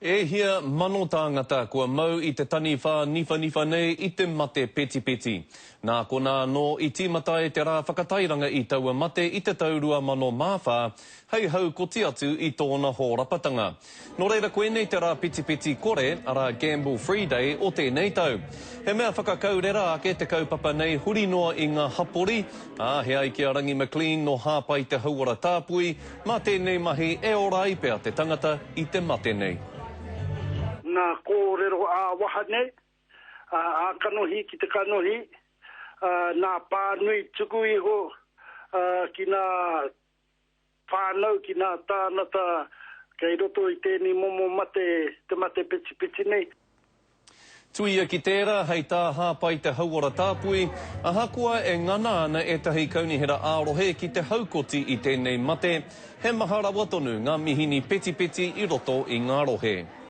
E hia mano tāngata kua mau i te taniwha niwhaniwha nei i te mate petipeti. Nā konā anō i tīmata ai te rā whakatairanga i taua mate i te tau 2004, hei haukoti atu i tōna hōrapatanga. Nō reira koinei te rā petipeti kore, arā Gamble Free Day o tēnei tau. He mea whakakaurera ake te kaupapa nei huri noa i ngā hapori, ā, he ai ki a Rangi McLean nō Hāpai Te Hauora Tāpui, Mā tēnei mahi e ora ai pea te tangata i te mate nei. Ngā kōrero ā-waha nei, ā-kanohi ki te kanohi, nā pānui tuku iho ki ngā whānau, ki ngā tāngata kei roto i tēnei momo mate, te mate petipeti nei. Tuia ki tērā, hei tā Hāpai te hauora tāpui, ahakoa e ngana ana ētahi kaunihera ā-rohe ki te haukoti i tēnei mate, he maha rawa tonu ngā mihini petipeti i roto i ngā rohe.